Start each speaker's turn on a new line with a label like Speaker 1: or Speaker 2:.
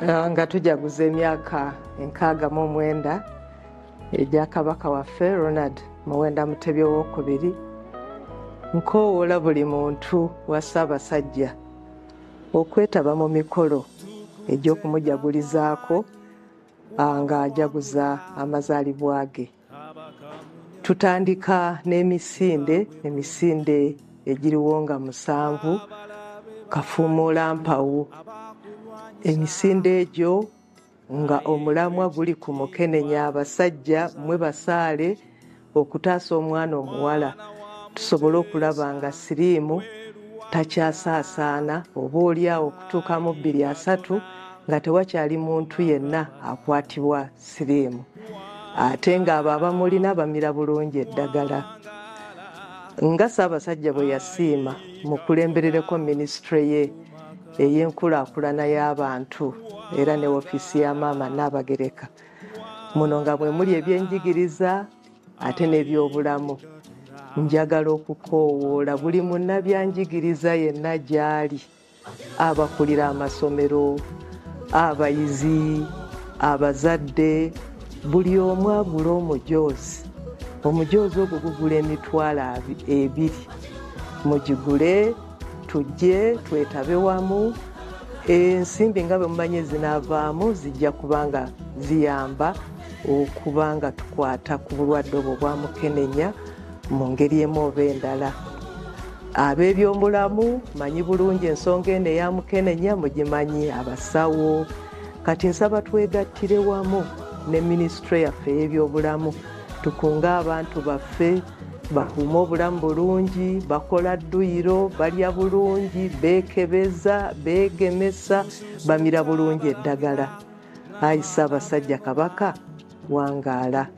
Speaker 1: Nga tujaguza emyaka 69 egya Kabaka waffe Ronald Muwenda Mutebi Owookubiri, nkoowoola buli muntu wa Ssaabasajja okwetaba mu mikolo egy'okumujagulizaako ng'ajaguza amazaalibwa ge. Tutandika n'emisinde, emisinde egiriwo nga 7, kafuumuula mpawu. Emisinde egyo nga omulamwa guli ku mukenenya, abasajja mmwe basaale okutaasa omwana omuwala tusobole okulaba nga siriimu takyasaasaana, oba oliawo okutuuka mu 2030 nga tewakyali muntu yenna akwatibwa siriimu, ate ng'abo abamulina bamira bulungi eddagala. Nga Ssaabasajja bwe yasiima mukulemberereko minisitule ye ey'enkulaakulana y'abantu era ne ofiisi ya maama Nnaabagereka, muno nga bwe muli ebyenjigiriza ate n'ebyobulamu, njagala okukoowoola buli munnabyanjigiriza yenna gy'ali, abakulira amasomero, abayizi, abazadde, buli omu agule omujoozi. Omujoozi ogwo gugula 20,000, mugigule tujje twetabe wamu. Ensimbi nga bwe mumanyi ezinaavaamu zijja kubanga ziyamba okuba nga tukwata ku bulwadde obwo bwa mukenenya mu ngeri emu oba endala. Ab'ebyobulamu manyi bulungi ensonga eno eya mukenenya, mugimanyi abasawo. Kati nsaba twegattire wamu ne minisitule yaffe ey'ebyobulamu, tukunge abantu baffe bakuume obulamu bulungi, bakola dduyiro, balya bulungi, beekebeza, beegemesa, bamira bulungi eddagala. Ayi Ssaabasajja Kabaka, wangaala.